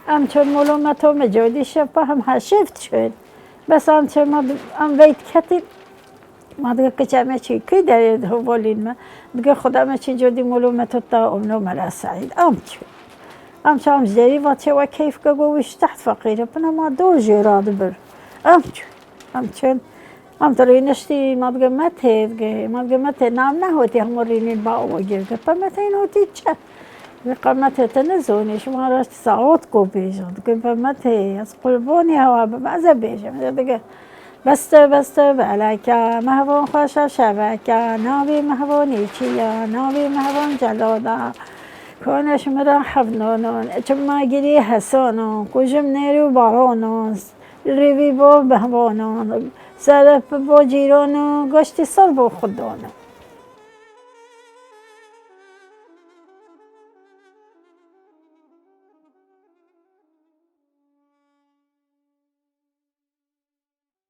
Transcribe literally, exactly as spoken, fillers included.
Em çûn molo me to me codî şepa hem heşêv diçûn. Bes em çûn me em veyt ketîn. Ma dike kiç em ê çî kî derê di hevalîn me. Dike xuda me çî codî molo me to ta omno me ra seîd. Em çûn. Em çûn em ji derî va çewa keyf ke go wî ji teht feqîr e. Pina ma do jê ra dibir. Em çûn. Em çûn. Em tu rîniştî, ma dike me tê, dike, ma dike me tê, nam nehotî hemû rînîn ba û gir. Dike pe me tê hotî çi? Dike qe me tê te nizonî, şima re saot ku bêjin. Dike pe me tê, ez qurbanî hewa bim, ez ê bêjim. Dike beste beste beleke, mehvon xweşe şeveke, navî mehvonî çi ya, navî mehvon celoda. Kone ji min re hevnonon, çima girî hesonon, kujim nêrî û baronon. Rêvî bo behvonan, seref bo cîran û goştî ser bo xudan.